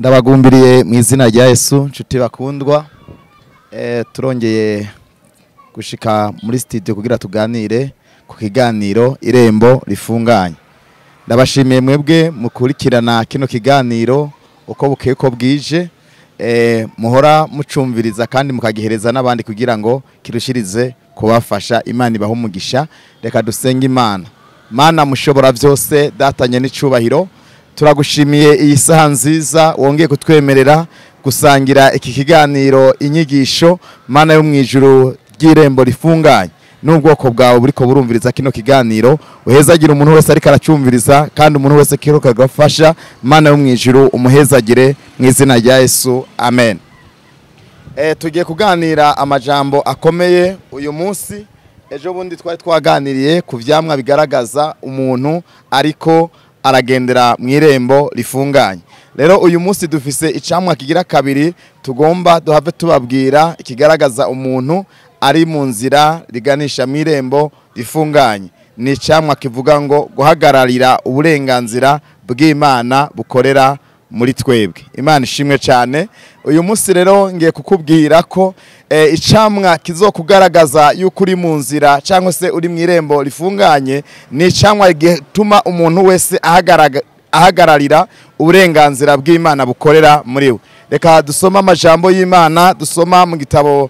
Ndabagumbiriye mu izina rya Yesu, nshuti bakundwa. Turongeye gushika muri studio kugira tuganire ku kiganiro Irembo Rifunganye. Ndabashimiye mwebwe mukurikirana kino kiganiro uko bukeye ko bwije, muhora mucumviriza kandi mukagihereza n'abandi kugira ngo kirushirize kubafasha. Imana ibahe umugisha. Reka dusenge Imana. Mana mushobora byose, datanye n'icubahiro, turagushimiye iyi saha nziza wongeye kutwemerera gusangira iki kiganiro inyigisho. Mana yo mwijuru ry'Irembo Rifunganye, n'ubwoko bwawe buriko burumviriza kino kiganiro, uhezagire umuntu wese ariko aracumviriza, kandi umuntu wese kiruka gafasha. Mana yo mwijuru umuhezagire mu izina rya Yesu, amen. Tugiye kuganira amajambo akomeye uyu munsi. Ejo bundi twari twaganiriye ku vyamwa bigaragaza umuntu ariko aragendera mu irembo rifunganye. Rero uyu munsi dufise icamwa kigira kabiri tugomba duhave tubabwira ikigaragaza umuntu ari mu nzira riganisha mu irembo rifunganye. Ni icamwa kivuga ngo guhagararira uburenganzira bw'Imana bukorera muri twebwe. Imana ishimwe cyane. Uyu munsi rero ngiye kukubwira ko icamwa kizokugaragaza yuko uri mu nzira cyangwa se uri mu irembo rifunganye, ni icamwa gituma umuntu wese ahagararira uburenganzira bw'Imana bukorera muri we. Reka dusoma amajambo y'Imana, dusoma mu gitabo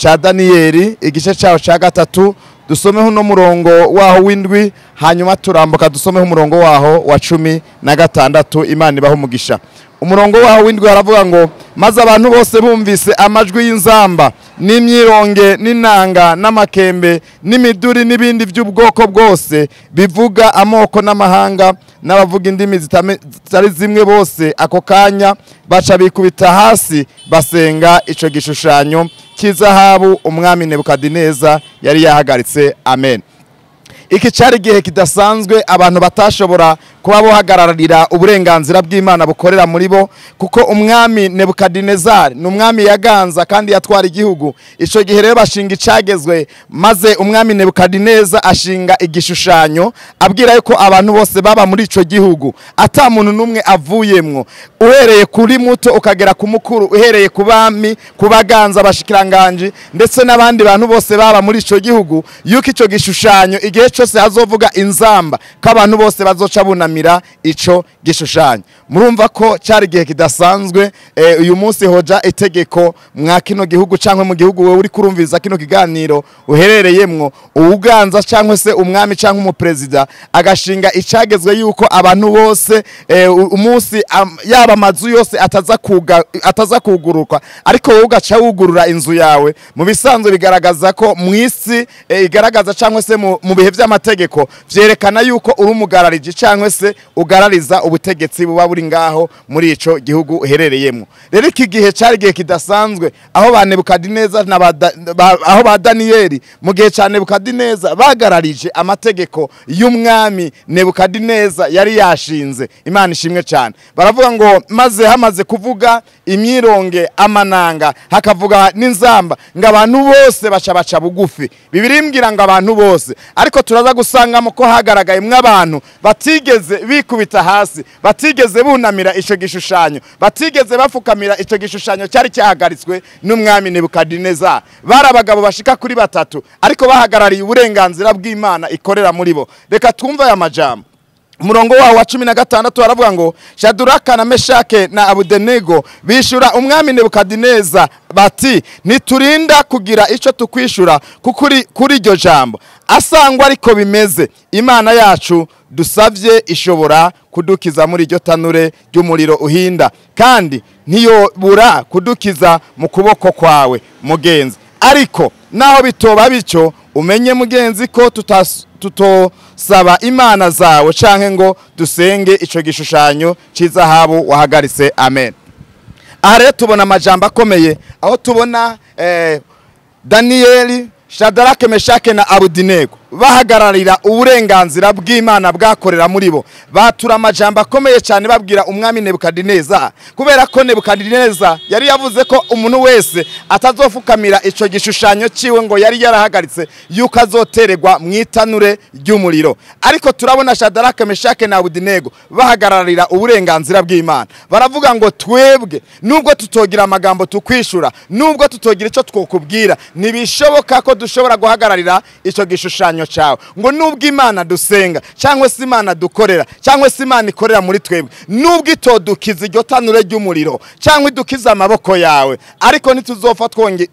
ca Daniyeli igice cyaho ca 3, dusomeho no murongo waho w'indwi, hanyuma turambuka dusomeho umurongo waho wa 16. Imana ibaho umugisha. Umurongo waho w'indwi aravuga ngo maze abantu bose bumvise amajwi y'inzamba n'imyironge n'inanga n'amakembe n'imiduri n'ibindi by'ubwoko bwose bivuga amoko n'amahanga n'abavuga indimi zitari zimwe bose, ako kanya baca bikubita hasi basenga ico gishushanyo cy'izahabu umwami Nebukadineza yari yahagaritse. Amen. Iki cari gihe kidasanzwe abantu batashobora kuba bohagararira uburenganzira bw'Imana bukorera muri bo, kuko umwami Nebukadinezar ni umwami yaganza kandi yatwara igihugu. Ico gihe rero bashinga icagezwe, maze umwami Nebukadineza ashinga igishushanyo abwira yuko abantu bose baba muri ico gihugu ata muntu numwe avuyemwo, uhereye kuri muto ukagera ku mukuru, uhereye ku bami, ku baganza, abashikiranganje ndetse n'abandi bantu bose baba muri ico gihugu, yuko ico gishushanyo igihe cyose hazovuga inzamba ko abantu bose bazoca bunamira ico gishushanyo. Murumva ko cyari gihe kidasanzwe. Uyu munsi hoja itegeko mwa kino gihugu cyangwa mu gihugu wewe uri kurumviriza kino kiganiro uherereyemwo, uwuganza cyangwa se umwami cyangwa umuprezida agashinga icagezwe yuko abantu bose umunsi yaba amazu yose ataza kuguruka, ariko wowe ugaca wugurura inzu yawe. Mu bisanzwe bigaragaza ko mu isi igaragaza cyangwa se mu bihe by'amategeko vyerekana yuko uri umugarariji cyangwa se ugarariza ubutegetsi buba buri ngaho muri ico gihugu uherereyemo. Rero iki gihe cari gihe kidasanzwe aho ba Nebukadineza na aho ba Daniyeli mu gihe ca Nebukadineza bagararije amategeko y'umwami Nebukadineza yari yashinze. Imana ishimwe cyane. Baravuga ngo maze hamaze kuvuga imyironge, amananga, hakavuga n'inzamba, ngo abantu bose baca bugufi. Bibiliya imbwira ngo abantu bose, ariko turaza gusangamo ko hagaragaye mw'abantu batigeze bikubita hasi, batigeze bunamira ico gishushanyo, batigeze bafukamira ico gishushanyo cyari cyahagaritswe n'umwami Nebukadineza. Bari abagabo bashika kuri 3, ariko bahagarariye uburenganzira bw'Imana ikorera muri bo. Reka twumve aya majambo. Umurongo waho wa 16 aravuga ngo Shadraka na Meshake na Abudenego bishura umwami Nebukadineza bati niturinda kugira ico tukwishura kuri iryo jambo, asangwa ariko bimeze, Imana yacu dusavye ishobora kudukiza muri iryo tanure ry'umuriro uhinda, kandi ntiyobura kudukiza mu kuboko kwawe mugenzi. Ariko naho bitoba bityo, umenye mugenzi ko tutosaba imana zawe canke ngo dusenge ico gishushanyo c'izahabu wahagaritse. Amen. Aha rero tubona amajambo akomeye, aho tubona Daniyeli, Shadrake, Meshake na Abudinego. bahagararira uburenganzira bw'Imana bwakorera muri bo. Batura amajambo akomeye cyane babwira umwami Nebukadineza, kubera ko Nebukadineza yari yavuze ko umuntu wese atazofukamira ico gishushanyo ciwe ngo yari yarahagaritse yuko azotererwa mu itanure ry'umuriro. Ariko turabona Shadaraka, Meshake na Abudinego bahagararira uburenganzira bw'Imana. Baravuga ngo twebwe nubwo tutogira amagambo tukwishura, nubwo tutogira ico twokubwira, ntibishoboka ko dushobora guhagararira ico gishushanyo cyawe. Ngo nubwo Imana dusenga cyangwa se Imana dukorera cyangwa se Imana ikorera muri twebwe, nubwo itodukiza iryo tanure ry'umuriro cyangwa idukiza amaboko yawe, ariko ntituzopfa twonge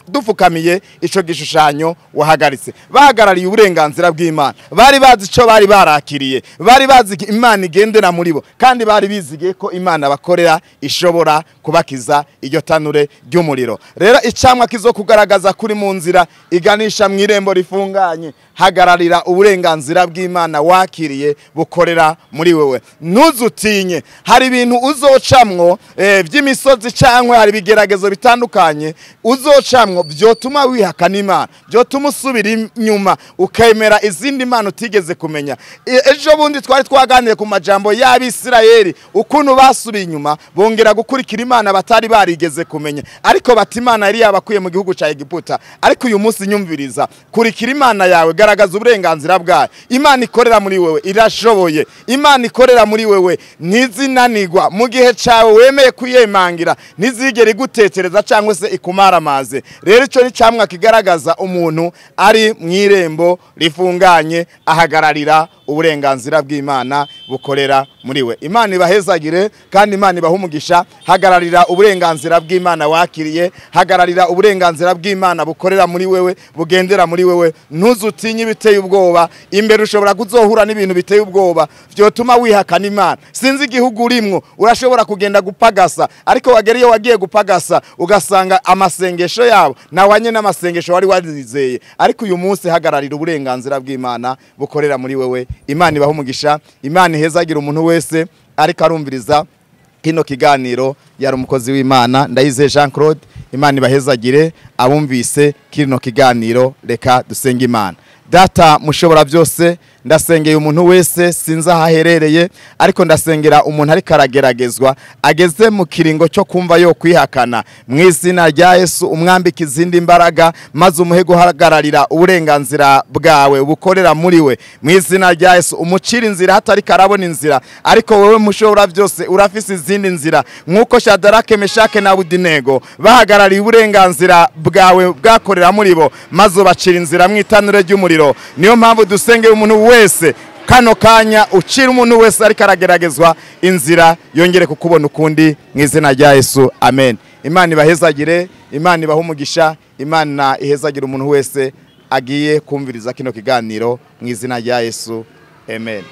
dufukamiye ico gishushanyo wahagaritse. Bahagarariye uburenganzira bw'Imana, bari bazi ico bari barakiriye, bari bazi Imana igendera muri bo, kandi bari bizigiye ko Imana bakorera ishobora kubakiza iryo tanure ry'umuriro. Rero icamwa kizo kugaragaza kuri mu nzira iganisha mu irembo rifunganye, hagararira uburenganzira bw'Imana wakiriye bukorera muri wewe. Ntuzutinye, hari ibintu uzocamwo by'imisozi cyangwa hari ibigeragezo bitandukanye uzocamwo byotuma wihakana Imana, byotuma usubira inyuma ukemera izindi mana utigeze kumenya. Ejo bundi twari twaganiriye ku majambo y'Abisirayeli ukuntu basubiye inyuma bongera gukurikira Imana batari barigeze kumenya, ariko bati Imana yari yabakuye mu gihugu ca Egiputa. Ariko uyu munsi nyumviriza, kurikira Imana yawe, garagaza uburenganzira bwayo. Imana ikorera muri wewe irashoboye, Imana ikorera muri wewe ntizinanirwa. Mu gihe cyawe wemeye kuyemangira ntizigere igutekereza cyangwa se ikumaramaze. Rero ico ni camwa kigaragaza umuntu ari mu irembo rifunganye, ahagararira uburenganzira bw'Imana bukorera muri we. Imana ibahezagire kandi Imana ibahe umugisha. Hagararira uburenganzira bw'Imana wakiriye, hagararira uburenganzira bw'Imana bukorera muri wewe, bugendera muri wewe. Ntuzutinye ibiteye ubwoba, imbere ushobora kuzohura n'ibintu biteye ubwoba vyotuma wihakana Imana. Sinzi igihugu urimwo, urashobora kugenda gupagasa, ariko wagera iyo wagiye gupagasa ugasanga amasengesho yabo nawanye n'amasengesho wari warizeye. Ariko uyu munsi hagararira uburenganzira bw'Imana bukorera muri wewe. Imana ibahe umugisha, Imana ihezagira umuntu wese ariko arumviriza kino kiganiro. Yari umukozi w'Imana Ndayizeye Jean Claude. Imana ibahezagire abumvise kino kiganiro. Reka dusenge Imana. Data mushobora byose, ndasengeye umuntu wese sinzi aho aherereye, ariko ndasengera umuntu ariko arageragezwa ageze mu kiringo cyo kumva yo kwihakana. Mu izina rya Yesu umwambike izindi mbaraga, maze umuhe guhagararira uburenganzira bwawe ubukorera muri we. Mu izina rya Yesu umucira inzira hatari karabona inzira, ariko wewe mushobora byose urafise izindi nzira. Nkuko Shadarake, Meshake na Abudinego bahagarariye uburenganzira bwawe bwakorera muri bo, maze ubacira inzira mu itanure ry'umuriro. Niyo mpamvu dusengeye umuntu wese kano kanya, ucira umuntu wese ariko arageragezwa inzira yongere kukubona ukundi mu izina rya Yesu, amen. Imana ibahezagire, Imana ibahe umugisha, Imana ihezagire umuntu wese agiye kumviriza kino kiganiro mu izina rya Yesu, amen.